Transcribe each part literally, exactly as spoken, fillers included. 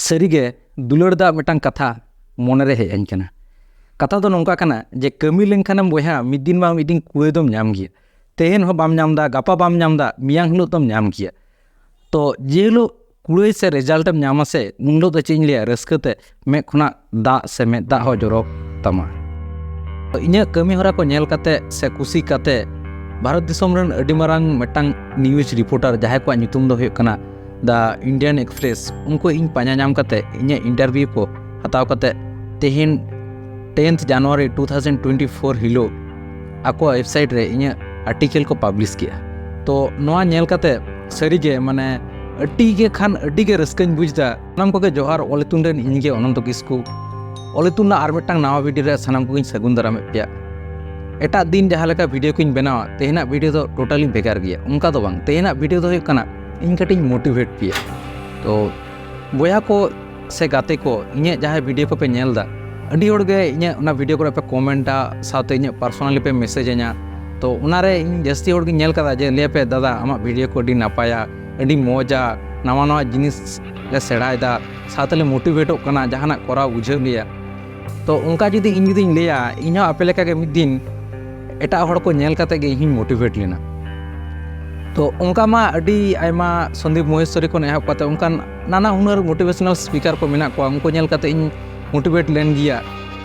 ᱥᱟᱹᱨᱤᱜᱮ ᱫᱩᱞᱟᱹᱲ ᱫᱟᱜ ᱢᱤᱫᱴᱟᱝ ᱠᱟᱛᱷᱟ ᱢᱚᱱᱮᱨᱮ ᱦᱮᱡ ᱟᱹᱧ ᱠᱟᱱᱟ᱾ ᱠᱟᱛᱷᱟ ᱫᱚ ᱱᱚᱝᱠᱟ ᱠᱟᱱᱟ ᱡᱮ ᱠᱟᱹᱢᱤ ᱞᱮᱱᱠᱷᱟᱱᱮᱢ ᱵᱚᱭᱦᱟ, ᱢᱤᱫ ᱫᱤᱱ ᱵᱟᱝ ᱢᱤᱫ ᱫᱤᱱ ᱠᱩᱲᱟᱹᱭ ᱫᱚᱢ ᱧᱟᱢ ᱜᱮᱭᱟ᱾ ᱛᱮᱦᱮᱧ ᱦᱚᱸ ᱵᱟᱢ ᱧᱟᱢ ᱮᱫᱟ, ᱜᱟᱯᱟ ᱵᱟᱢ ᱧᱟᱢ ᱮᱫᱟ, ᱢᱮᱭᱟᱝ ᱦᱤᱞᱳᱜ ᱫᱚᱢ ᱧᱟᱢ ᱜᱮᱭᱟ᱾ ᱛᱚ ᱡᱮ ᱦᱤᱞᱳᱜ ᱠᱩᱲᱟᱹᱭ ᱥᱮ ᱨᱮᱡᱟᱞᱴ ᱮᱢ ᱧᱟᱢᱟ ᱥᱮ, ᱩᱱ ᱦᱤᱞᱳᱜ ᱫᱚ ᱪᱮᱫ ᱤᱧ ᱞᱟᱹᱭᱟ, ᱨᱟᱹᱥᱠᱟᱹ ᱛᱮ ᱢᱮᱫ ᱠᱷᱚᱱᱟᱜ ᱫᱟᱜ ᱥᱮ ᱢᱮᱫ ᱫᱟᱜ ᱦᱚᱸ ᱡᱚᱨᱚ ᱛᱟᱢᱟ᱾ ᱤᱧᱟᱹᱜ ᱠᱟᱹᱢᱤ ᱦᱚᱨᱟ ᱠᱚ ᱧᱮᱞ ᱠᱟᱛᱮ ᱥᱮ ᱠᱩᱥᱤ ᱠᱟᱛᱮ ᱵᱷᱟᱨᱚᱛ ᱫᱤᱥᱚᱢ ᱨᱮᱱ ᱟᱹᱰᱤ ᱢᱟᱨᱟᱝ ᱢᱤᱫᱴᱟᱝ ᱱᱤᱭᱩᱡᱽ ᱨᱤᱯᱳᱨᱴᱟᱨ, ᱡᱟᱦᱟᱸᱭ ᱠᱚᱣᱟᱜ ᱧᱩᱛᱩᱢ ᱫᱚ ᱦᱩᱭᱩᱜ ᱠᱟᱱᱟ The Indian Express, ᱩᱱᱠᱩ ᱤᱧ ᱯᱟᱸᱡᱟ ᱧᱟᱢ ᱠᱟᱛᱮ ᱤᱧᱟᱹᱜ ᱤᱱᱴᱟᱨᱵᱷᱤᱭᱩ ᱠᱚ ᱦᱟᱛᱟᱣ ᱠᱟᱛᱮ ᱛᱮᱦᱮᱧ tenth January two thousand twenty four ᱦᱤᱞᱳᱜ ᱟᱠᱚᱣᱟᱜ ᱳᱭᱮᱵᱽᱥᱟᱭᱤᱴ ᱨᱮ ᱤᱧᱟᱹᱜ ᱟᱨᱴᱤᱠᱮᱞ ᱠᱚ ᱯᱟᱵᱽᱞᱤᱥ ᱠᱮᱜᱼᱟ᱾ ᱛᱚ ᱱᱚᱣᱟ ᱧᱮᱞ ᱠᱟᱛᱮ ᱥᱟᱹᱨᱤᱜᱮ ᱢᱟᱱᱮ ᱟᱹᱰᱤ ᱜᱮ ᱠᱷᱟᱱ ᱟᱹᱰᱤ ᱜᱮ ᱨᱟᱹᱥᱠᱟᱹᱧ ᱵᱩᱡᱽ ᱮᱫᱟ᱾ ᱥᱟᱱᱟᱢ ᱠᱚᱜᱮ ᱡᱚᱦᱟᱨ, ᱚᱞ ᱤᱛᱩᱱ ᱨᱮᱱ ᱤᱧ ᱜᱮ ᱚᱱᱚᱱᱛᱚ ᱠᱤᱥᱠᱩ᱾ ᱚᱞ ᱤᱛᱩᱱ ᱨᱮᱱᱟᱜ ᱟᱨ ᱢᱤᱫᱴᱟᱝ ᱱᱟᱣᱟ ᱵᱷᱤᱰᱤᱭᱳ ᱨᱮ ᱥᱟᱱᱟᱢ ᱠᱚᱜᱮᱧ ᱥᱟᱹᱜᱩᱱ ᱫᱟᱨᱟᱢᱮᱫ ᱯᱮᱭᱟ᱾ ᱮᱴᱟᱜ ᱫᱤᱱ ᱡᱟᱦᱟᱸ ᱞᱮᱠᱟ ᱵᱷᱤᱰᱤᱭᱳ ᱠᱚᱧ ᱵᱮᱱᱟᱣᱟ, ᱛᱮᱦᱮᱧᱟᱜ ᱵᱷᱤᱰᱤᱭᱳ ᱫᱚ ᱴᱳᱴᱟᱞᱤ ᱵᱷᱮᱜᱟᱨ ᱜᱮᱭᱟ, ᱚᱱᱠᱟ ᱫᱚ ᱵᱟᱝ᱾ ᱛᱮᱦᱮᱧᱟᱜ ᱵᱷᱤᱰᱤᱭᱳ ᱫᱚ ᱦᱩᱭᱩᱜ ᱠᱟᱱᱟ ᱤᱧ ᱠᱟᱹᱴᱤᱡ ᱢᱳᱴᱤᱵᱷᱮᱴ ᱯᱮᱭᱟ᱾ ᱛᱚ ᱵᱚᱭᱦᱟ ᱠᱚ ᱥᱮ ᱜᱟᱛᱮ ᱠᱚ, ᱤᱧᱟᱹᱜ ᱡᱟᱦᱟᱸᱭ ᱵᱷᱤᱰᱤᱭᱳ ᱠᱚᱯᱮ ᱧᱮᱞ ᱮᱫᱟ, ᱟᱹᱰᱤ ᱦᱚᱲ ᱜᱮ ᱤᱧᱟᱹᱜ ᱚᱱᱟ ᱵᱷᱤᱰᱤᱭᱳ ᱠᱚᱨᱮ ᱯᱮ ᱠᱚᱢᱮᱱᱴᱟ, ᱥᱟᱶᱛᱮ ᱤᱧᱟᱹᱜ ᱯᱟᱨᱥᱳᱱᱟᱞᱤ ᱯᱮ ᱢᱮᱥᱮᱡᱽ ᱟᱹᱧᱟ᱾ ᱛᱚ ᱚᱱᱟᱨᱮ ᱤᱧ ᱡᱟᱹᱥᱛᱤ ᱦᱚᱲ ᱜᱤᱧ ᱧᱮᱞ ᱠᱟᱫᱟ ᱡᱮ ᱞᱟᱹᱭ ᱟᱯᱮ, "ᱫᱟᱫᱟ, ᱟᱢᱟᱜ ᱵᱷᱤᱰᱤᱭᱳ ᱠᱚ ᱟᱹᱰᱤ ᱱᱟᱯᱟᱭᱟ, ᱟᱹᱰᱤ ᱢᱚᱡᱟ, ᱱᱟᱣᱟ ᱱᱟᱣᱟ ᱡᱤᱱᱤᱥ ᱞᱮ ᱥᱮᱬᱟᱭᱮᱫᱟ, ᱥᱟᱶᱛᱮ ᱞᱮ ᱢᱳᱴᱤᱵᱷᱮᱴᱚᱜ ᱠᱟᱱᱟ, ᱡᱟᱦᱟᱱᱟᱜ ᱠᱚᱨᱟᱣ ᱵᱩᱡᱷᱟᱹᱣ ᱞᱮᱭᱟ᱾" ᱛᱚ ᱚᱱᱠᱟ ᱡᱩᱫᱤ ᱤᱧ ᱡᱩᱫᱤᱧ ᱞᱟᱹᱭᱟ, ᱤᱧ ᱦᱚᱸ ᱟᱯᱮ ᱞᱮᱠᱟᱜᱮ ᱢᱤᱫ ᱫᱤᱱ ᱮᱴᱟᱜ ᱦᱚᱲ ᱠᱚ ᱧᱮᱞ ᱠᱟᱛᱮ ᱜᱮ ᱤᱧ ᱦᱚᱧ ᱢᱳᱴᱤᱵᱷᱮᱴ ᱞᱮᱱᱟ᱾ ᱛᱚ ᱚᱱᱠᱟ ᱢᱟ ᱟᱹᱰᱤ ᱟᱭᱢᱟ, ᱥᱚᱱᱫᱤᱯ ᱢᱚᱦᱮᱥᱣᱚᱨᱤ ᱠᱷᱚᱱ ᱮᱦᱚᱵ ᱠᱟᱛᱮ ᱚᱱᱠᱟᱱ ᱱᱟᱱᱟ ᱦᱩᱱᱟᱹᱨ ᱢᱳᱴᱤᱵᱷᱮᱥᱚᱱᱟᱞ ᱥᱯᱤᱠᱟᱨ ᱠᱚ ᱢᱮᱱᱟᱜ ᱠᱚᱣᱟ, ᱩᱱᱠᱩ ᱧᱮᱞ ᱠᱟᱛᱮ ᱤᱧ ᱢᱳᱴᱤᱵᱷᱮᱴ ᱞᱮᱱ ᱜᱮᱭᱟ᱾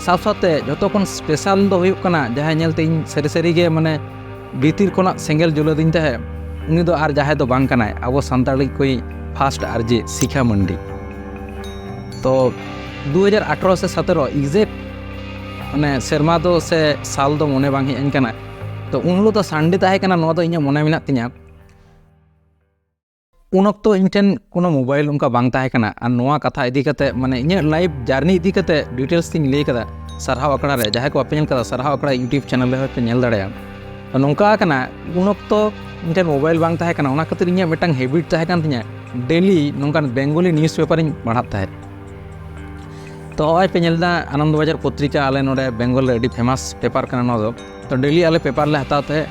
ᱥᱟᱶ ᱥᱟᱶᱛᱮ ᱡᱷᱚᱛᱚ ᱠᱷᱚᱱ ᱥᱯᱮᱥᱟᱞ ᱫᱚ ᱦᱩᱭᱩᱜ ᱠᱟᱱᱟ, ᱡᱟᱦᱟᱸᱭ ᱧᱮᱞᱛᱮ ᱤᱧ ᱥᱟᱹᱨᱤ ᱥᱟᱹᱨᱤ ᱜᱮ ᱢᱟᱱᱮ ᱵᱷᱤᱛᱤᱨ ᱠᱷᱚᱱᱟᱜ ᱥᱮᱸᱜᱮᱞ ᱡᱩᱞᱟᱹᱫᱤᱧ ᱛᱟᱦᱮᱸᱫ, ᱩᱱᱤ ᱫᱚ ᱟᱨ ᱡᱟᱦᱟᱸᱭ ᱫᱚ ᱵᱟᱝ ᱠᱟᱱᱟᱭ, ᱟᱵᱚ ᱥᱟᱱᱛᱟᱲᱤ ᱠᱚᱭᱤᱡ ᱯᱷᱟᱥᱴ ᱟᱨᱡᱮ ᱥᱤᱠᱷᱟ ᱢᱟᱱᱰᱤ᱾ ᱛᱚ ᱫᱩ ᱦᱟᱡᱟᱨ ᱟᱴᱷᱨᱚ ᱥᱮ ᱥᱟᱛᱮᱨᱚ exact ᱢᱟᱱᱮ ᱥᱮᱨᱢᱟ ᱫᱚ ᱥᱮ ᱥᱟᱞ ᱫᱚ ᱢᱚᱱᱮ ᱵᱟᱝ ᱦᱮᱡ ᱟᱹᱧ ᱠᱟᱱᱟ᱾ ᱛᱚ ᱩᱱ ᱦᱤᱞᱳᱜ ᱫᱚ ᱥᱟᱱᱰᱮ ᱛᱟᱦᱮᱸ ᱠᱟᱱᱟ, ᱱᱚᱣᱟ ᱫᱚ ᱤᱧᱟᱹᱜ ᱢᱚᱱᱮ ᱢᱮᱱᱟᱜ ᱛᱤᱧᱟᱹ᱾ ᱩᱱ ᱚᱠᱛᱚ ᱤᱧ ᱴᱷᱮᱱ ᱠᱳᱱᱳ ᱢᱳᱵᱟᱭᱤᱞ ᱚᱱᱠᱟ ᱵᱟᱝ ᱛᱟᱦᱮᱸ ᱠᱟᱱᱟ᱾ ᱟᱨ ᱱᱚᱣᱟ ᱠᱟᱛᱷᱟ ᱤᱫᱤ ᱠᱟᱛᱮ, ᱢᱟᱱᱮ ᱤᱧᱟᱹᱜ ᱞᱟᱭᱤᱯᱷ ᱡᱟᱨᱱᱤ ᱤᱫᱤ ᱠᱟᱛᱮ ᱰᱤᱴᱮᱞᱥ ᱛᱤᱧ ᱞᱟᱹᱭ ᱠᱟᱫᱟ ᱥᱟᱨᱦᱟᱣ ᱟᱠᱷᱲᱟ ᱨᱮ᱾ ᱡᱟᱦᱟᱸᱭ ᱠᱚ ᱵᱟᱯᱮ ᱧᱮᱞ ᱠᱟᱫᱟ, ᱥᱟᱨᱦᱟᱣ ᱟᱠᱷᱲᱟ YouTube ᱪᱮᱱᱮᱞ ᱨᱮ ᱦᱚᱸᱯᱮ ᱧᱮᱞ ᱫᱟᱲᱮᱭᱟᱜᱼᱟ᱾ ᱛᱚ ᱱᱚᱝᱠᱟ ᱠᱟᱱᱟ, ᱩᱱ ᱚᱠᱛᱚ ᱤᱧ ᱴᱷᱮᱱ ᱢᱳᱵᱟᱭᱤᱞ ᱵᱟᱝ ᱛᱟᱦᱮᱸ ᱠᱟᱱᱟ, ᱚᱱᱟ ᱠᱷᱟᱹᱛᱤᱨ ᱤᱧᱟᱹᱜ ᱢᱤᱫᱴᱟᱝ ᱦᱮᱵᱤᱴ ᱛᱟᱦᱮᱸ ᱠᱟᱱ ᱛᱤᱧᱟᱹ, ᱰᱮᱞᱤ ᱱᱚᱝᱠᱟᱱ ᱵᱮᱝᱜᱚᱞᱤ ᱱᱤᱭᱩᱡᱽ ᱯᱮᱯᱟᱨᱤᱧ ᱯᱟᱲᱦᱟᱜ ᱛᱟᱦᱮᱸᱫ᱾ ᱛᱚ ᱦᱚᱸᱜᱼᱚᱭ ᱯᱮ ᱧᱮᱞ ᱮᱫᱟ ᱟᱱᱚᱱᱫᱚ ᱵᱟᱡᱟᱨ ᱯᱚᱛᱨᱤᱠᱟ, ᱟᱞᱮ ᱱᱚᱰᱮ ᱵᱮᱝᱜᱚᱞ ᱨᱮ ᱟᱹᱰᱤ ᱯᱷᱮᱢᱟᱥ ᱯᱮᱯᱟᱨ ᱠᱟᱱᱟ ᱱᱚᱣᱟ ᱫᱚ᱾ ᱛᱚ ᱰᱮᱞᱤ ᱟᱞᱮ ᱯᱮᱯᱟᱨ ᱞᱮ ᱦᱟᱛᱟᱣ ᱛᱟᱦᱮᱸᱫ᱾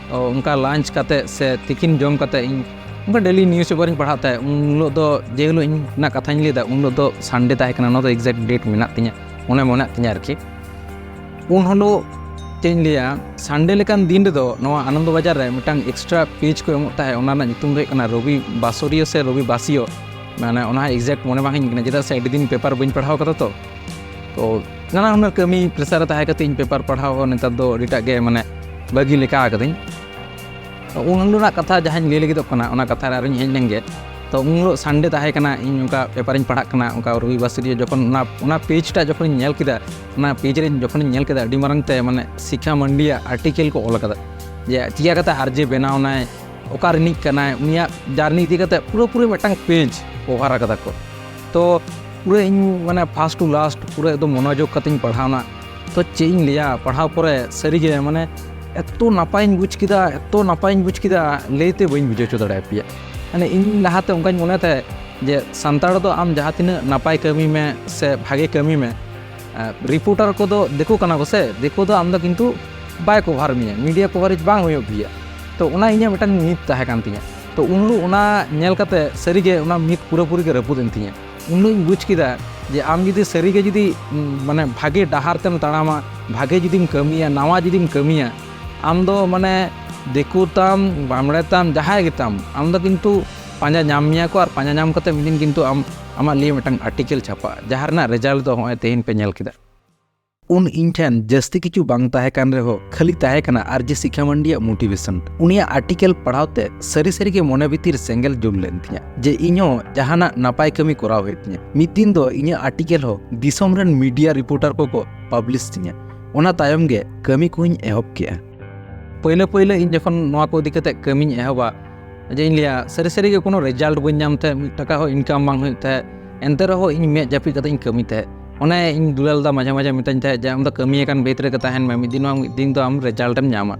ᱛᱚ ᱚᱱᱠᱟ ᱞᱟᱧᱪ ᱠᱟᱛᱮ ᱥᱮ ᱛᱤᱠᱤᱱ ᱡᱚᱢ ᱠᱟᱛᱮ ᱤᱧ ᱚᱱᱠᱟ daily newspaper ᱤᱧ ᱯᱟᱲᱦᱟᱜ ᱛᱟᱦᱮᱸᱫ᱾ ᱩᱱ ᱦᱤᱞᱳᱜ ᱫᱚ, ᱡᱮ ᱦᱤᱞᱳᱜ ᱤᱧ ᱨᱮᱱᱟᱜ ᱠᱟᱛᱷᱟᱧ ᱞᱟᱹᱭᱫᱟ, ᱩᱱ ᱦᱤᱞᱳᱜ ᱫᱚ Sunday ᱛᱟᱦᱮᱸ ᱠᱟᱱᱟ, ᱚᱱᱟ ᱫᱚ exact date ᱢᱮᱱᱟᱜ ᱛᱤᱧᱟᱹ, ᱢᱚᱱᱮ ᱢᱮᱱᱟᱜ ᱛᱤᱧᱟᱹ ᱟᱨᱠᱤ᱾ ᱩᱱ ᱦᱤᱞᱳᱜ ᱪᱮᱫ ᱤᱧ ᱞᱟᱹᱭᱟ, Sunday ᱞᱮᱠᱟᱱ ᱫᱤᱱ ᱨᱮᱫᱚ ᱱᱚᱣᱟ ᱟᱱᱚᱱᱫᱚ ᱵᱟᱡᱟᱨ ᱨᱮ ᱢᱤᱫᱴᱟᱝ extra page ᱠᱚ ᱮᱢᱚᱜ ᱛᱟᱦᱮᱸᱫ, ᱚᱱᱟ ᱨᱮᱱᱟᱜ ᱧᱩᱛᱩᱢ ᱫᱚ ᱦᱩᱭᱩᱜ ᱠᱟᱱᱟ ᱨᱚᱵᱤ ᱵᱟᱥᱚᱨᱤᱭᱚ ᱥᱮ ᱨᱚᱵᱤ ᱵᱟᱥᱤᱭᱚ᱾ ᱢᱟᱱᱮ ᱚᱱᱟ ᱦᱚᱸ exact ᱢᱚᱱᱮ ᱵᱟᱝ ᱦᱮᱡ ᱠᱟᱱᱟ, ᱪᱮᱫᱟᱜ ᱥᱮ ᱟᱹᱰᱤ ᱫᱤᱱ paper ᱵᱟᱹᱧ ᱯᱟᱲᱦᱟᱣ ᱠᱟᱫᱟ ᱛᱚ᱾ ᱛᱚ ᱱᱟᱱᱟ ᱦᱩᱱᱟᱹᱨ ᱠᱟᱹᱢᱤ pressure ᱨᱮ ᱛᱟᱦᱮᱸ ᱠᱟᱛᱮ ᱤᱧ paper ᱯᱟᱲᱦᱟᱣ ᱦᱚᱸ ᱱᱮᱛᱟᱨ ᱫᱚ ᱟᱹᱰᱤᱴᱟᱜ ᱜᱮ ᱢᱟᱱᱮ ᱵᱟᱹᱜᱤ ᱞᱮᱠᱟ ᱟᱠᱟᱫᱟᱹᱧ᱾ ᱩᱱ ᱦᱤᱞᱳᱜ ᱨᱮᱱᱟᱜ ᱠᱟᱛᱷᱟ ᱡᱟᱦᱟᱸᱧ ᱞᱟᱹᱭ ᱞᱟᱹᱜᱤᱫᱚᱜ ᱠᱟᱱᱟ, ᱚᱱᱟ ᱠᱟᱛᱷᱟ ᱨᱮ ᱟᱨᱚᱧ ᱦᱮᱡ ᱞᱮᱱ ᱜᱮ᱾ ᱛᱚ ᱩᱱ ᱦᱤᱞᱳᱜ Sunday ᱛᱟᱦᱮᱸ ᱠᱟᱱᱟ, ᱤᱧ ᱚᱱᱠᱟ paper ᱤᱧ ᱯᱟᱲᱦᱟᱜ ᱠᱟᱱᱟ, ᱚᱱᱠᱟ ᱨᱚᱵᱤ ᱵᱟᱥᱤᱨᱤᱭᱚ ᱡᱚᱠᱷᱚᱱ ᱚᱱᱟ, ᱚᱱᱟ page ᱴᱟᱜ ᱡᱚᱠᱷᱚᱱᱤᱧ ᱧᱮᱞ ᱠᱮᱫᱟ, ᱚᱱᱟ page ᱨᱮ ᱡᱚᱠᱷᱚᱱᱤᱧ ᱧᱮᱞ ᱠᱮᱫᱟ, ᱟᱹᱰᱤ ᱢᱟᱨᱟᱝ ᱛᱮ ᱢᱟᱱᱮ ᱥᱤᱠᱷᱟ ᱢᱟᱱᱰᱤᱭᱟᱜ article ᱠᱚ ᱚᱞ ᱟᱠᱟᱫᱟ, ᱡᱮ ᱪᱤᱠᱟ ᱠᱟᱛᱮ ᱟᱨᱡᱮ ᱵᱮᱱᱟᱣ ᱱᱟᱭ, ᱚᱠᱟ ᱨᱤᱱᱤᱡ ᱠᱟᱱᱟᱭ, ᱩᱱᱤᱭᱟᱜ journey ᱤᱫᱤ ᱠᱟᱛᱮ ᱯᱩᱨᱟᱹᱯᱩᱨᱤ ᱢᱤᱫᱴᱟᱝ page cover ᱟᱠᱟᱫᱟ ᱠᱚ᱾ ᱛᱚ ᱯᱩᱨᱟᱹ ᱤᱧ ᱢᱟᱱᱮ first to last ᱯᱩᱨᱟᱹ ᱮᱠᱫᱚᱢ ᱢᱚᱱᱳᱡᱳᱜᱽ ᱠᱟᱛᱮᱧ ᱯᱟᱲᱦᱟᱣᱱᱟ᱾ ᱛᱚ ᱪᱮᱫ ᱤᱧ ᱞᱟᱹᱭᱟ, ᱯᱟᱲᱦᱟᱣ ᱯᱚᱨᱮ ᱥᱟᱹᱨᱤᱜᱮ ᱢᱟᱱᱮ ᱮᱛᱚ ᱱᱟᱯᱟᱭᱤᱧ ᱵᱩᱡᱽ ᱠᱮᱫᱟ, ᱮᱛᱚ ᱱᱟᱯᱟᱭᱤᱧ ᱵᱩᱡᱽ ᱠᱮᱫᱟ, ᱞᱟᱹᱭᱛᱮ ᱵᱟᱹᱧ ᱵᱩᱡᱷᱟᱹᱣ ᱦᱚᱪᱚ ᱫᱟᱲᱮᱭᱟᱯᱮᱭᱟ᱾ ᱢᱟᱱᱮ ᱤᱧ ᱞᱟᱦᱟᱛᱮ ᱚᱱᱠᱟᱧ ᱢᱚᱱᱮ ᱛᱟᱦᱮᱸᱫ ᱡᱮ ᱥᱟᱱᱛᱟᱲ ᱫᱚ ᱟᱢ ᱡᱟᱦᱟᱸ ᱛᱤᱱᱟᱹᱜ ᱱᱟᱯᱟᱭ ᱠᱟᱹᱢᱤ ᱢᱮ ᱥᱮ ᱵᱷᱟᱜᱮ ᱠᱟᱹᱢᱤ ᱢᱮ, ᱨᱤᱯᱳᱨᱴᱟᱨ ᱠᱚᱫᱚ ᱫᱤᱠᱩ ᱠᱟᱱᱟ ᱠᱚ ᱥᱮ, ᱫᱤᱠᱩ ᱫᱚ ᱟᱢ ᱫᱚ ᱠᱤᱱᱛᱩ ᱵᱟᱭ cover ᱢᱮᱭᱟ, media coverage ᱵᱟᱝ ᱦᱩᱭᱩᱜ ᱜᱮᱭᱟ᱾ ᱛᱚ ᱚᱱᱟ ᱤᱧᱟᱹᱜ ᱢᱤᱫᱴᱟᱝ myth ᱛᱟᱦᱮᱸ ᱠᱟᱱ ᱛᱤᱧᱟᱹ᱾ ᱛᱚ ᱩᱱ ᱦᱤᱞᱳᱜ ᱚᱱᱟ ᱧᱮᱞ ᱠᱟᱛᱮ ᱥᱟᱹᱨᱤᱜᱮ ᱚᱱᱟ myth ᱯᱩᱨᱟᱹᱯᱩᱨᱤ ᱜᱮ ᱨᱟᱹᱯᱩᱫ ᱮᱱ ᱛᱤᱧᱟᱹ᱾ ᱩᱱ ᱦᱤᱞᱳᱜ ᱤᱧ ᱵᱩᱡᱽ ᱠᱮᱫᱟ ᱡᱮ ᱟᱢ ᱡᱩᱫᱤ ᱥᱟᱹᱨᱤᱜᱮ ᱡᱩᱫᱤ, ᱩᱢ, ᱢᱟᱱᱮ ᱵᱷᱟᱜᱮ ᱰᱟᱦᱟᱨ ᱛᱮᱢ ᱛᱟᱲᱟᱢᱟ, ᱵᱷᱟᱜᱮ ᱡᱩᱫᱤᱢ ᱠᱟᱹᱢᱤᱭᱟ, ᱱᱟᱣᱟ ᱡᱩᱫᱤᱢ ᱠᱟᱹᱢᱤᱭᱟ, ᱟᱢ ᱫᱚ ᱢᱟᱱᱮ ᱫᱤᱠᱩ ᱛᱟᱢ, ᱵᱟᱢᱲᱮ ᱛᱟᱢ, ᱡᱟᱦᱟᱸᱭ ᱜᱮᱛᱟᱢ, ᱟᱢ ᱫᱚ ᱠᱤᱱᱛᱩ ᱯᱟᱸᱡᱟ ᱧᱟᱢ ᱢᱮᱭᱟ ᱠᱚ, ᱟᱨ ᱯᱟᱸᱡᱟ ᱧᱟᱢ ᱠᱟᱛᱮ ᱢᱤᱫ ᱫᱤᱱ ᱠᱤᱱᱛᱩ ᱟᱢ, ᱟᱢᱟᱜ ᱞᱤᱭᱮ ᱢᱤᱫᱴᱟᱝ article ᱪᱷᱟᱯᱟᱜᱼᱟ, ᱡᱟᱦᱟᱸ ᱨᱮᱱᱟᱜ result ᱫᱚ ᱦᱚᱸᱜᱼᱚᱭ ᱛᱮᱦᱮᱧ ᱯᱮ ᱧᱮᱞ ᱠᱮᱫᱟ᱾ ᱩᱱ ᱤᱧ ᱴᱷᱮᱱ ᱡᱟᱹᱥᱛᱤ ᱠᱤᱪᱷᱩ ᱵᱟᱝ ᱛᱟᱦᱮᱸ ᱠᱟᱱ ᱨᱮᱦᱚᱸ, ᱠᱷᱟᱹᱞᱤ ᱛᱟᱦᱮᱸ ᱠᱟᱱᱟ ᱟᱨᱡᱮ ᱥᱤᱠᱷᱟ ᱢᱟᱱᱰᱤᱭᱟᱜ motivation᱾ ᱩᱱᱤᱭᱟᱜ article ᱯᱟᱲᱦᱟᱣ ᱛᱮ ᱥᱟᱹᱨᱤ ᱥᱟᱹᱨᱤ ᱜᱮ ᱢᱚᱱᱮ ᱵᱷᱤᱛᱤᱨ ᱥᱮᱸᱜᱮᱞ ᱡᱩᱞ ᱞᱮᱱ ᱛᱤᱧᱟ ᱡᱮ ᱤᱧ ᱦᱚᱸ ᱡᱟᱦᱟᱱᱟᱜ ᱱᱟᱯᱟᱭ ᱠᱟᱹᱢᱤ ᱠᱚᱨᱟᱣ ᱦᱩᱭᱩᱜ ᱛᱤᱧᱟ᱾ ᱢᱤᱫ ᱫᱤᱱ ᱫᱚ ᱤᱧᱟᱹᱜ article ᱦᱚᱸ ᱫᱤᱥᱚᱢ ᱨᱮᱱ media reporter ᱠᱚᱠᱚ publish ᱛᱤᱧᱟ᱾ ᱚᱱᱟ ᱛᱟᱭᱚᱢ ᱜᱮ ᱠᱟᱹᱢᱤ ᱠᱚᱦᱚᱧ ᱮᱦᱚᱵ ᱠᱮᱜᱼᱟ᱾ ᱯᱟᱹᱭᱞᱟᱹ ᱯᱟᱹᱭᱞᱟᱹ ᱤᱧ ᱡᱚᱠᱷᱚᱱ ᱱᱚᱣᱟ ᱠᱚ ᱤᱫᱤ ᱠᱟᱛᱮ ᱠᱟᱹᱢᱤᱧ ᱮᱦᱚᱵᱟ, ᱡᱮ ᱤᱧ ᱞᱟᱹᱭᱟ, ᱥᱟᱹᱨᱤ ᱥᱟᱹᱨᱤ ᱜᱮ ᱠᱳᱱᱳ result ᱵᱟᱹᱧ ᱧᱟᱢ ᱛᱟᱦᱮᱸᱫ, ᱢᱤᱫ ᱴᱟᱠᱟ ᱦᱚᱸ income ᱵᱟᱝ ᱦᱩᱭᱩᱜ ᱛᱟᱦᱮᱸᱫ, ᱮᱱᱛᱮ ᱨᱮᱦᱚᱸ ᱤᱧ ᱢᱮᱫ ᱡᱟᱹᱯᱤᱫ ᱠᱟᱛᱮ ᱤᱧ ᱠᱟᱹᱢᱤ ᱛᱟᱦᱮᱸᱫ᱾ ᱚᱱᱮ ᱤᱧ ᱫᱩᱞᱟᱞ ᱫᱟ ᱢᱟᱡᱷᱮ ᱢᱟᱡᱷᱮ ᱢᱤᱛᱟᱹᱧ ᱛᱟᱦᱮᱸᱫ ᱡᱮ, "ᱟᱢ ᱫᱚ ᱠᱟᱹᱢᱤ ᱟᱠᱟᱱ ᱵᱷᱤᱛ ᱨᱮᱜᱮ ᱛᱟᱦᱮᱱ ᱢᱮ, ᱢᱤᱫ ᱫᱤᱱ ᱵᱟᱝ ᱢᱤᱫ ᱫᱤᱱ ᱫᱚ ᱟᱢ result ᱮᱢ ᱧᱟᱢᱟ᱾"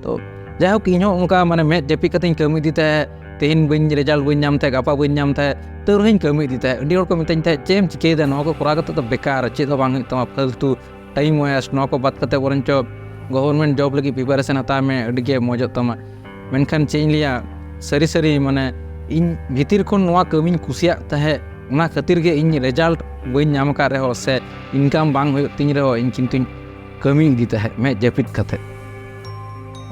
ᱛᱚ ᱡᱟᱭᱦᱳᱠ, ᱤᱧ ᱦᱚᱸ ᱚᱱᱠᱟ ᱢᱟᱱᱮ ᱢᱮᱫ ᱡᱟᱹᱯᱤᱫ ᱠᱟᱛᱮ ᱤᱧ ᱠᱟᱹᱢᱤ ᱤᱫᱤ ᱛᱟᱦᱮᱸᱫ, ᱛᱮᱦᱮᱧ ᱵᱟᱹᱧ result ᱵᱟᱹᱧ ᱧᱟᱢ ᱛᱟᱦᱮᱸᱫ, ᱜᱟᱯᱟ ᱵᱟᱹᱧ ᱧᱟᱢ ᱛᱟᱦᱮᱸᱫ, ᱛᱟᱹᱣ ᱨᱮᱦᱚᱸᱧ ᱠᱟᱹᱢᱤ ᱤᱫᱤ ᱛᱟᱦᱮᱸᱫ᱾ ᱟᱹᱰᱤ ᱦᱚᱲ ᱠᱚ ᱢᱤᱛᱟᱹᱧ ᱛᱟᱦᱮᱸᱫ, "ᱪᱮᱫ ᱮᱢ ᱪᱤᱠᱟᱹᱭᱮᱫᱟ, ᱱᱚᱣᱟ ᱠᱚ ᱠᱚᱨᱟᱣ ᱠᱟᱛᱮ ᱫᱚ ᱵᱮᱠᱟᱨ, ᱪᱮᱫ ᱦᱚᱸ ᱵᱟᱝ ᱦᱩᱭᱩᱜ ᱛᱟᱢᱟ, ᱯᱷᱟᱞᱛᱩ time waste, ᱱᱚᱣᱟ ᱠᱚ ᱵᱟᱫ ᱠᱟᱛᱮ ᱵᱚᱨᱚᱱᱪᱚ government job ᱞᱟᱹᱜᱤᱫ preparation ᱦᱟᱛᱟᱣ ᱢᱮ, ᱟᱹᱰᱤ ᱜᱮ ᱢᱚᱡᱚᱜ ᱛᱟᱢᱟ᱾" ᱢᱮᱱᱠᱷᱟᱱ ᱪᱮᱫ ᱤᱧ ᱞᱟᱹᱭᱟ, ᱥᱟᱹᱨᱤ ᱥᱟᱹᱨᱤ ᱢᱟᱱᱮ ᱤᱧ ᱵᱷᱤᱛᱤᱨ ᱠᱷᱚᱱ ᱱᱚᱣᱟ ᱠᱟᱹᱢᱤᱧ ᱠᱩᱥᱤᱭᱟᱜ ᱛᱟᱦᱮᱸᱫ, ᱚᱱᱟ ᱠᱷᱟᱹᱛᱤᱨ ᱜᱮ ᱤᱧ ᱨᱮᱡᱟᱞᱴ ᱵᱟᱹᱧ ᱧᱟᱢ ᱟᱠᱟᱫ ᱨᱮᱦᱚᱸ ᱥᱮ ᱤᱱᱠᱟᱢ ᱵᱟᱝ ᱦᱩᱭᱩᱜ ᱛᱤᱧ ᱨᱮᱦᱚᱸ ᱤᱧ ᱠᱤᱱᱛᱩᱧ ᱠᱟᱹᱢᱤ ᱤᱫᱤ ᱛᱟᱦᱮᱸᱫ ᱢᱮᱫ ᱡᱟᱹᱯᱤᱫ ᱠᱟᱛᱮ᱾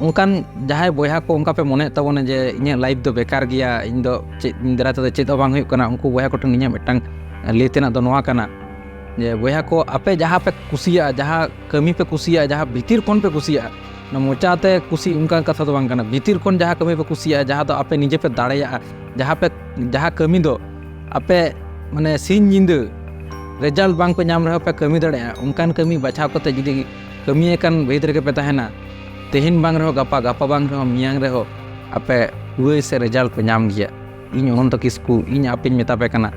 ᱚᱱᱠᱟᱱ ᱡᱟᱦᱟᱸᱭ ᱵᱚᱭᱦᱟ ᱠᱚ ᱚᱱᱠᱟ ᱯᱮ ᱢᱚᱱᱮᱭᱮᱫ ᱛᱟᱵᱚᱱᱟ ᱡᱮ ᱤᱧᱟᱹᱜ ᱞᱟᱭᱤᱯᱷ ᱫᱚ ᱵᱮᱠᱟᱨ ᱜᱮᱭᱟ, ᱤᱧ ᱫᱚ ᱪᱮᱫ, ᱤᱧ ᱫᱟᱨᱟᱭ ᱛᱮᱫᱚ ᱪᱮᱫ ᱦᱚᱸ ᱵᱟᱝ ᱦᱩᱭᱩᱜ ᱠᱟᱱᱟ, ᱩᱱᱠᱩ ᱵᱚᱭᱦᱟ ᱠᱚᱴᱷᱮᱱ ᱤᱧᱟᱹᱜ ᱢᱤᱫᱴᱟᱝ ᱞᱟᱹᱭ ᱛᱮᱱᱟᱜ ᱫᱚ ᱱᱚᱣᱟ ᱠᱟᱱᱟ ᱡᱮ ᱵᱚᱭᱦᱟ ᱠᱚ, ᱟᱯᱮ ᱡᱟᱦᱟᱸ ᱯᱮ ᱠᱩᱥᱤᱭᱟᱜᱼᱟ, ᱡᱟᱦᱟᱸ ᱠᱟᱹᱢᱤ ᱯᱮ ᱠᱩᱥᱤᱭᱟᱜᱼᱟ, ᱡᱟᱦᱟᱸ ᱵᱷᱤᱛᱤᱨ ᱠᱷᱚᱱ ᱯᱮ ᱠᱩᱥᱤᱭᱟᱜᱼᱟ, ᱚᱱᱟ ᱢᱚᱪᱟᱛᱮ ᱠᱩᱥᱤ ᱚᱱᱠᱟᱱ ᱠᱟᱛᱷᱟ ᱫᱚ ᱵᱟᱝ ᱠᱟᱱᱟ, ᱵᱷᱤᱛᱤᱨ ᱠᱷᱚᱱ ᱡᱟᱦᱟᱸ ᱠᱟᱹᱢᱤ ᱯᱮ ᱠᱩᱥᱤᱭᱟᱜᱼᱟ, ᱡᱟᱦᱟᱸ ᱫᱚ ᱟᱯᱮ ᱱᱤᱡᱮ ᱯᱮ ᱫᱟᱲᱮᱭᱟᱜᱼᱟ, ᱡᱟᱦᱟᱸ ᱯᱮ, ᱡᱟᱦᱟᱸ ᱠᱟᱹᱢᱤ ᱫᱚ ᱟᱯᱮ ᱢᱟᱱᱮ ᱥᱤᱧ ᱧᱤᱫᱟᱹ ᱨᱮᱡᱟᱞᱴ ᱵᱟᱝ ᱯᱮ ᱧᱟᱢ ᱨᱮᱦᱚᱸ ᱯᱮ ᱠᱟᱹᱢᱤ ᱫᱟᱲᱮᱭᱟᱜᱼᱟ, ᱚᱱᱠᱟᱱ ᱠᱟᱹᱢᱤ ᱵᱟᱪᱷᱟᱣ ᱠᱟᱛᱮ ᱡᱩᱫᱤ ᱠᱟᱹᱢᱤᱭᱟᱠᱟᱱ ᱵᱷᱤᱛ ᱨᱮᱜᱮ ᱯᱮ ᱛᱟᱦᱮᱱᱟ, ᱛᱮᱦᱮᱧ ᱵᱟᱝ ᱨᱮᱦᱚᱸ ᱜᱟᱯᱟ, ᱜᱟᱯᱟ ᱵᱟᱝ ᱨᱮᱦᱚᱸ ᱢᱮᱭᱟᱝ ᱨᱮᱦᱚᱸ ᱟᱯᱮ ᱠᱩᱲᱟᱹᱭ ᱥᱮ ᱨᱮᱡᱟᱞᱴ ᱯᱮ ᱧᱟᱢ ᱜᱮᱭᱟ᱾ ᱤᱧ ᱚᱱᱚᱱᱛᱚ ᱠᱤᱥᱠᱩ, ᱤᱧ ᱟᱯᱮᱧ ᱢᱮᱛᱟ ᱯᱮ ᱠᱟᱱᱟ,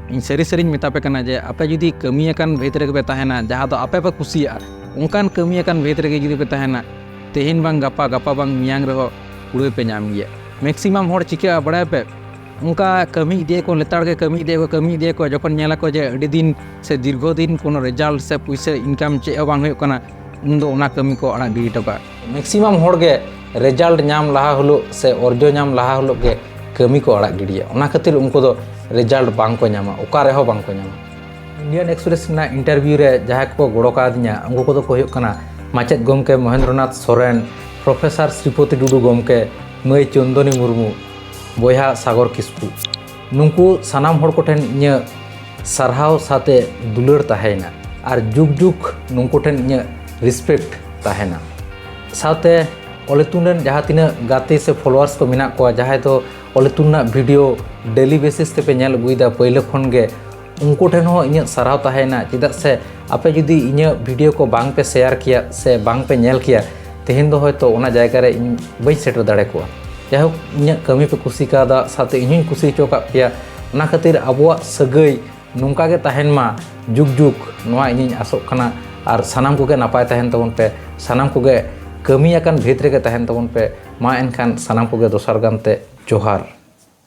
ᱤᱧ ᱥᱟᱹᱨᱤ ᱥᱟᱹᱨᱤᱧ ᱢᱮᱛᱟ ᱯᱮ ᱠᱟᱱᱟ ᱡᱮ ᱟᱯᱮ ᱡᱩᱫᱤ ᱠᱟᱹᱢᱤᱭᱟᱠᱟᱱ ᱵᱷᱤᱛ ᱨᱮᱜᱮ ᱯᱮ ᱛᱟᱦᱮᱱᱟ, ᱡᱟᱦᱟᱸ ᱫᱚ ᱟᱯᱮ ᱯᱮ ᱠᱩᱥᱤᱭᱟᱜᱼᱟ, ᱚᱱᱠᱟᱱ ᱠᱟᱹᱢᱤᱭᱟᱠᱟᱱ ᱵᱷᱤᱛ ᱨᱮᱜᱮ ᱡᱩᱫᱤ ᱯᱮ ᱛᱟᱦᱮᱱᱟ, ᱛᱮᱦᱮᱧ ᱵᱟᱝ ᱜᱟᱯᱟ, ᱜᱟᱯᱟ ᱵᱟᱝ ᱢᱮᱭᱟᱝ ᱨᱮᱦᱚᱸ ᱠᱩᱲᱟᱹᱭ ᱯᱮ ᱧᱟᱢ ᱜᱮᱭᱟ᱾ ᱢᱮᱠᱥᱤᱢᱟᱢ ᱦᱚᱲ ᱪᱤᱠᱟᱹᱜᱼᱟ ᱵᱟᱲᱟᱭᱟ ᱯᱮ, ᱚᱱᱠᱟ ᱠᱟᱹᱢᱤ ᱤᱫᱤᱭᱟᱠᱚ, ᱞᱮᱛᱟᱲ ᱜᱮ ᱠᱟᱹᱢᱤ ᱤᱫᱤᱭᱟᱠᱚ, ᱠᱟᱹᱢᱤ ᱤᱫᱤᱭᱟᱠᱚ, ᱡᱚᱠᱷᱚᱱ ᱧᱮᱞᱟᱠᱚ ᱡᱮ ᱟᱹᱰᱤ ᱫᱤᱱ ᱥᱮ ᱫᱤᱨᱜᱷᱚ ᱫᱤᱱ ᱠᱳᱱᱳ ᱨᱮᱡᱟᱞᱴ ᱥᱮ ᱯᱩᱭᱥᱟᱹ ᱤᱱᱠᱟᱢ ᱪᱮᱫ ᱦᱚᱸ ᱵᱟᱝ ᱦᱩᱭᱩᱜ ᱠᱟᱱᱟ, ᱩᱱ ᱫᱚ ᱚᱱᱟ ᱠᱟᱹᱢᱤ ᱠᱚ ᱟᱲᱟᱜ ᱜᱤᱰᱤ ᱦᱚᱴᱚ ᱠᱟᱜᱼᱟ᱾ ᱢᱮᱠᱥᱤᱢᱟᱢ ᱦᱚᱲ ᱜᱮ ᱨᱮᱡᱟᱞᱴ ᱧᱟᱢ ᱞᱟᱦᱟ ᱦᱤᱞᱳᱜ ᱥᱮ ᱚᱨᱡᱚ ᱧᱟᱢ ᱞᱟᱦᱟ ᱦᱤᱞᱳᱜ ᱜᱮ ᱠᱟᱹᱢᱤ ᱠᱚ ᱟᱲᱟᱜ ᱜᱤᱰᱤᱭᱟ᱾ ᱚᱱᱟ ᱠᱷᱟᱹᱛᱤᱨ ᱩᱱᱠᱩ ᱫᱚ ᱨᱮᱡᱟᱞᱴ ᱵᱟᱝ ᱠᱚ ᱧᱟᱢᱟ, ᱚᱠᱟ ᱨᱮᱦᱚᱸ ᱵᱟᱝ ᱠᱚ ᱧᱟᱢᱟ᱾ ᱤᱱᱰᱤᱭᱟᱱ ᱮᱠᱥᱯᱨᱮᱥ ᱨᱮᱱᱟᱜ ᱤᱱᱴᱟᱨᱵᱷᱤᱭᱩ ᱨᱮ ᱡᱟᱦᱟᱸᱭ ᱠᱚᱠᱚ ᱜᱚᱲᱚ ᱠᱟᱣᱫᱤᱧᱟ, ᱩᱱᱠᱩ ᱠᱚᱫᱚ ᱠᱚ ᱦᱩᱭᱩᱜ ᱠᱟᱱᱟ ᱢᱟᱪᱮᱫ ᱜᱚᱢᱠᱮ ᱢᱚᱦᱮᱱᱫᱨᱚᱱᱟᱛᱷ ᱥᱚᱨᱮᱱ, ᱯᱨᱚᱯᱷᱮᱥᱚᱨ ᱥᱨᱤᱯᱚᱛᱤ ᱴᱩᱰᱩ ᱜᱚᱢᱠᱮ, ᱢᱟᱹᱭ ᱪᱚᱱᱫᱚᱱᱤ ᱢᱩᱨᱢᱩ, ᱵᱚᱭᱦᱟ ᱥᱟᱜᱚᱨ ᱠᱤᱥᱠᱩ᱾ ᱱᱩᱠᱩ ᱥᱟᱱᱟᱢ ᱦᱚᱲ ᱠᱚᱴᱷᱮᱱ ᱤᱧᱟᱹᱜ ᱥᱟᱨᱦᱟᱣ ᱥᱟᱶᱛᱮ ᱫᱩᱞᱟᱹᱲ ᱛᱟᱦᱮᱸᱭᱮᱱᱟ ᱟᱨ ᱡᱩᱜᱽ ᱡᱩᱜᱽ ᱱᱩᱠᱩ ᱴᱷᱮᱱ ᱤᱧᱟᱹᱜ ᱨᱮᱥᱯᱮᱠᱴ ᱛᱟᱦᱮᱱᱟ᱾ ᱥᱟᱶᱛᱮ ᱚᱞ ᱤᱛᱩᱱ ᱨᱮᱱ ᱡᱟᱦᱟᱸ ᱛᱤᱱᱟᱹᱜ ᱜᱟᱛᱮ ᱥᱮ ᱯᱷᱚᱞᱳᱣᱟᱨᱥ ᱠᱚ ᱢᱮᱱᱟᱜ ᱠᱚᱣᱟ, ᱡᱟᱦᱟᱸᱭ ᱫᱚ ᱚᱞ ᱤᱛᱩᱱ ᱨᱮᱱᱟᱜ ᱵᱷᱤᱰᱤᱭᱳ ᱰᱮᱞᱤ ᱵᱮᱥᱤᱥ ᱛᱮᱯᱮ ᱧᱮᱞ ᱟᱹᱜᱩᱭᱮᱫᱟ ᱯᱟᱹᱭᱞᱟᱹ ᱠᱷᱚᱱ ᱜᱮ, ᱩᱱᱠᱩ ᱴᱷᱮᱱ ᱦᱚᱸ ᱤᱧᱟᱹᱜ ᱥᱟᱨᱦᱟᱣ ᱛᱟᱦᱮᱸᱭᱮᱱᱟ᱾ ᱪᱮᱫᱟᱜ ᱥᱮ ᱟᱯᱮ ᱡᱩᱫᱤ ᱤᱧᱟᱹᱜ ᱵᱷᱤᱰᱤᱭᱳ ᱠᱚ ᱵᱟᱝ ᱯᱮ ᱥᱮᱭᱟᱨ ᱠᱮᱭᱟ ᱥᱮ ᱵᱟᱝ ᱯᱮ ᱧᱮᱞ ᱠᱮᱭᱟ, ᱛᱮᱦᱮᱧ ᱫᱚ ᱦᱚᱭᱛᱳ ᱚᱱᱟ ᱡᱟᱭᱜᱟ ᱨᱮ ᱤᱧ ᱵᱟᱹᱧ ᱥᱮᱴᱮᱨ ᱫᱟᱲᱮ ᱠᱚᱜᱼᱟ᱾ ᱡᱟᱭᱦᱳᱠ, ᱤᱧᱟᱹᱜ ᱠᱟᱹᱢᱤ ᱯᱮ ᱠᱩᱥᱤ ᱠᱟᱣᱫᱟ, ᱥᱟᱶᱛᱮ ᱤᱧ ᱦᱚᱸᱧ ᱠᱩᱥᱤ ᱦᱚᱪᱚ ᱟᱠᱟᱫ ᱯᱮᱭᱟ᱾ ᱚᱱᱟ ᱠᱷᱟᱹᱛᱤᱨ ᱟᱵᱚᱣᱟᱜ ᱥᱟᱹᱜᱟᱹᱭ ᱱᱚᱝᱠᱟ ᱜᱮ ᱛᱟᱦᱮᱱ ᱢᱟ ᱡᱩᱜᱽ ᱡᱩᱜᱽ, ᱱᱚᱣᱟ ᱤᱧᱤᱧ ᱟᱥᱚᱜ ᱠᱟᱱᱟ᱾ ᱟᱨ ᱥᱟᱱᱟᱢ ᱠᱚᱜᱮ ᱱᱟᱯᱟᱭ ᱛᱟᱦᱮᱱ ᱛᱟᱵᱚᱱ ᱯᱮ, ᱥᱟᱱᱟᱢ ᱠᱚᱜᱮ ᱠᱟᱹᱢᱤ ᱟᱠᱟᱱ ᱵᱷᱤᱛ ᱨᱮᱜᱮ ᱛᱟᱦᱮᱱ ᱛᱟᱵᱚᱱ ᱯᱮ᱾ ᱢᱟ ᱮᱱᱠᱷᱟᱱ ᱥᱟᱱᱟᱢ ᱠᱚᱜᱮ ᱫᱚᱥᱟᱨ ᱜᱟᱱ ᱛᱮ ᱡᱚᱦᱟᱨ᱾